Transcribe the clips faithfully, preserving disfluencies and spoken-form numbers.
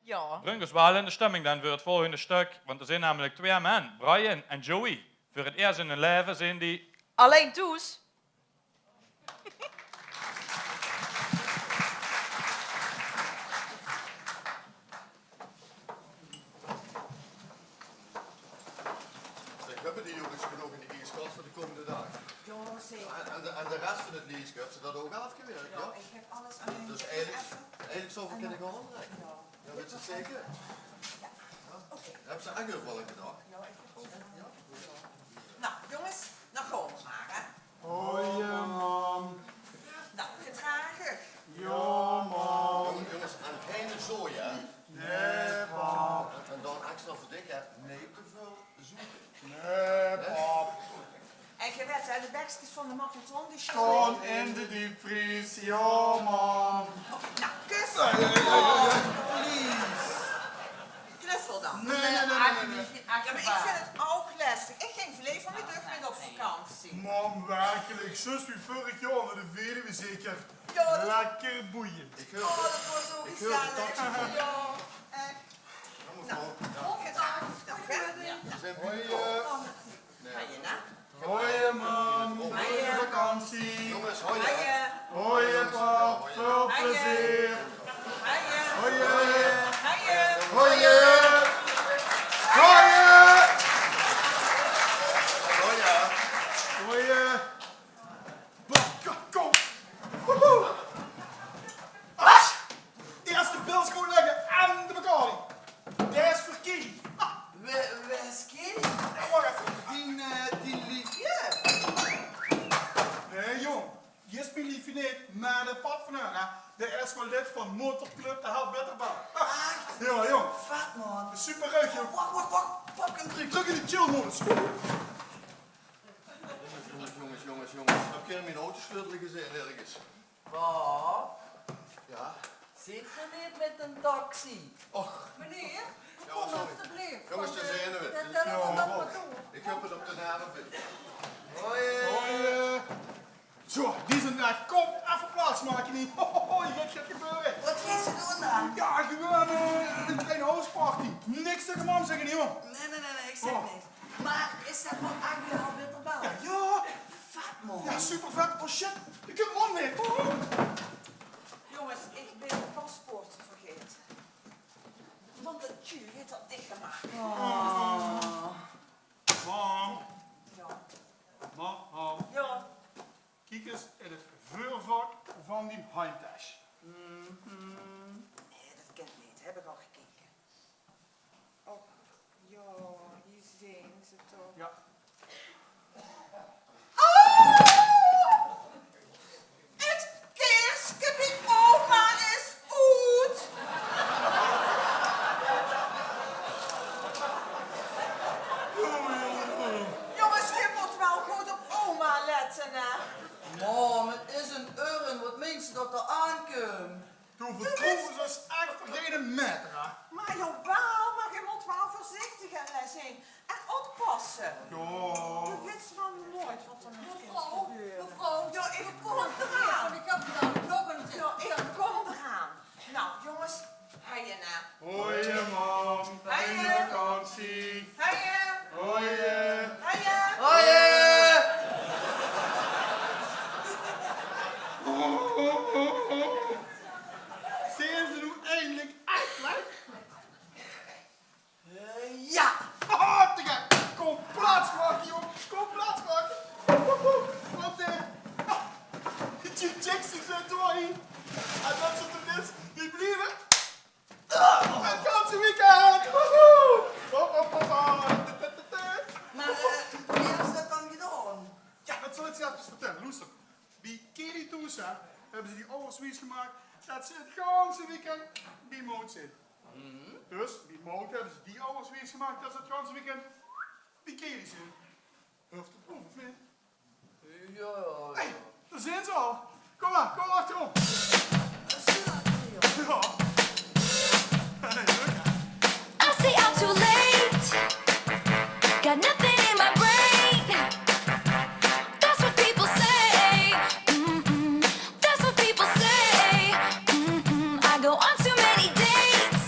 Jao. Bringk ós waal in de stömming dan veur 't volgende stök, want d'r zeen namelik twee man, Brian en Joey. Veur 't eers in hun laeve zeen die allein thoes. Zèk, höbbe die jónges genóg in de ieskast veur de kómmende daag? Jao, zeker. En, en de, en de res van 't lies, höbs se dat ouch aafgewèrk, jao? Jao, ich höb alles aan. Dus eigelik, eigelik zouwe v'r kinne gaon, hè? Jao. Jao, wèts se 't zeker? Jao. Oké. Höbs se ech euveral gedaach? Jao, ich höb euveral gedaach. Noe, jónges, dan gaon v'r mer, hè. Hoi, mam. Noe, gedraag uch. Jao, mam. Jónges, jónges, en geine zooi, hè? Nae, pap. En, en dan extra veur dich, hè? Neet te väöl zoete. Nae, pap. En geer wèt, hè, de bekskes van de magnetron, die staon in de deepvries. Jao, mam. Noe, kus. Nae, nae, nae, nae, nae, please. Knuffel dan. Nae, nae, nae, nae, nae. Jao, mer ich vinj 't ouch lestig. Ich ging verleje waek mit uch mit op vakantie. Mam, werkelik. Zjus wie vörig jaor nao de Veluwe zeker. Jao, dat... Lekker boeiend. Oh, dat waor zo gezellig. Jao, ech. Noe, goeiedaag. Jao. Hoi, eh. Hoi, mam. Hoi, vakantie. Jónges, hoi. Hoi, pap. Väöl plezeer. Hoi. Hoi. Hoi. Hoi. Pap, kóm. Woehoe. Eerste pils good lègke en de Bacardi. Dae is veur Kelly. Wae, wae is Kelly? Jao, wach effe. Dien, eh, dien liefje? Nae, jóng. Die is mien liefje neet, mer de pap van häör, hè. Dae is waal lid van motorclub de Hel Bitterbal. Ech? Jao, jóng. Vet, man. Superleuk, jóng. Wach, wach, wach. Pap kump trök. Drök in de chillmodus. Jónges, jónges, jónges, jónges. Höb geer mien autosleutele gezeen örges? Pap? Jao? Zeet geer neet mit ein taxi? Och. Meneer, kóm alsjeblieft. Jónges, d'r zeen v'r. Ich höb 't op de nerve. Hoi. Hoi. Zo, die zeen weg. Kóm, effe plaats make hie. Ho, ho, ho, hie geit get gebeure. Waat geis se doon dan? Jao, gewoon, eh, ein klein houseparty. Niks taenge mam zègke, jóng. Nae, nae, nae, nae, ich zèk niks. Mer is det waal ech de Hel Bitterbal? Jao, jao. Vet, man. Jao, super vet. Oh shit, ich höb mam neet. Oh. Jónges, ich bön mien paspoort vergaete. Want det Q haet det dich gemaak. Oh. Mam. Jao. Mam. Jao. Kiek ins in 't veurvak van dien handjtaesj. Mhm. Nae, det kènt neet. Höb ich al gekeke. Oh, jao, hie zeen ze toch. Jao. Oh! 't Kaerske bie oma is oet. Jónges, geer mót waal good op oma lètte, hè. Mam, 't is ein urn, waat meins se det d'r aankump? Doe vertroews ós ech veur geine maeter, hè? Mer jawaal, mer geer mót waal veurzichtig en, eh, zeen. En oppasse. Jao. Geer wèt mer noeit waat d'r mit kint gebeure. Mevrouw, mevrouw. Jao, ich kóm d'raan. Jao, ich kóm d'raan. Noe, jónges, heie, hè. Hoi, mam. Heie. Fijne vakantie. Heie. Hoi. Heie. Hoi. Zeen ze noe eindelik ech weg? Eh, jao. Haha, te gek. Kóm plaats make, jóng. Kóm plaats make. Woehoe. Want, eh, die chicks die zeen door hie. En det ze tenminste, die blieve 't ganse weekend! Woehoe! Hop, hop, hop, hop. Mer, eh, wie höbbe ze det dan gedaon? Jao, det zal ich dich efkes vertèlle. Loester. Bie Kelly thoes, hè, höbbe ze die awwers wies gemaak det ze 't ganse weekend bie Mout zeen. Dus, bie Mout höbbe ze die awwers wies gemaak det ze 't ganse weekend bie Kelly zeen. Höb geer 't geproef, of neet? Jao, jao. Hey, dao zeen ze al. Kóm mer, kóm mer achteróm. Jao. Hey, leuk, hè? I say I'm too late. Got nothing in my brain. That's what people say. Mm-mm. That's what people say. Mm-mm. I go on too many dates.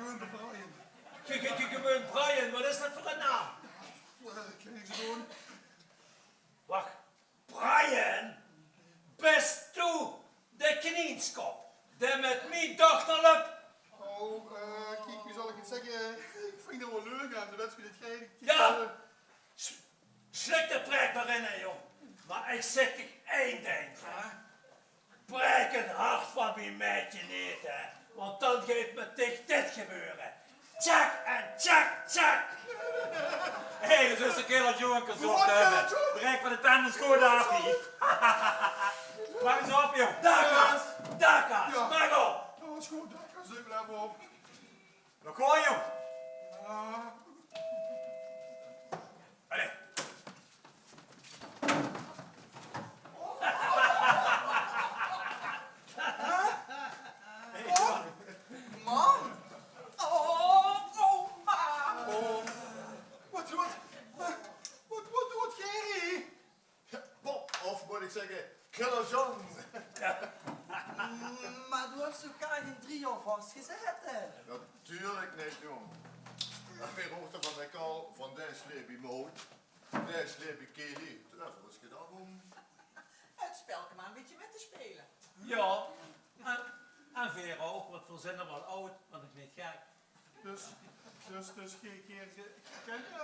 gewoon Brian. Ge-, ge-, ge-, gewoon Brian, wat is dat veur 'ne naam? Eh, kin ik ze gewoon. Wach, Brian? Bis doe de knienskop? Ich zègk dich ein dink, hè. Braek 't hart van mien maedje neet, hè. Want dan geit mit dich dit gebeure. Tjak en tjak, tjak. Hé, det is de Killer Joe in Kazoo. Waat, Killer Joe? De rijk van de tent is good aaf, hè. Maak ins op, jóng. Dakas, dakas, maak op. Jao, is good, dakas, ich blijf op. Nog gewoon, jóng. Allee. Mam? Oh, oh, mam. Oh. Waat, waat, waat, waat doot geer hie? Bob, of mót ich zègke, Killer John. Mer doe höbs toch gaar gein drie jaor vasgezaete? Natuurlik neet, jóng. Ich bön ouch van de kal van de sleepie Moot, de sleepie Kelly. Toen höb ich gedach óm 't spelke mer e bietje mit te speule. Jao, en, en veer ouch, want veer zeen al waal aud, mer nog neet gek. Dus, dus, dus, geer, geer, geer kènt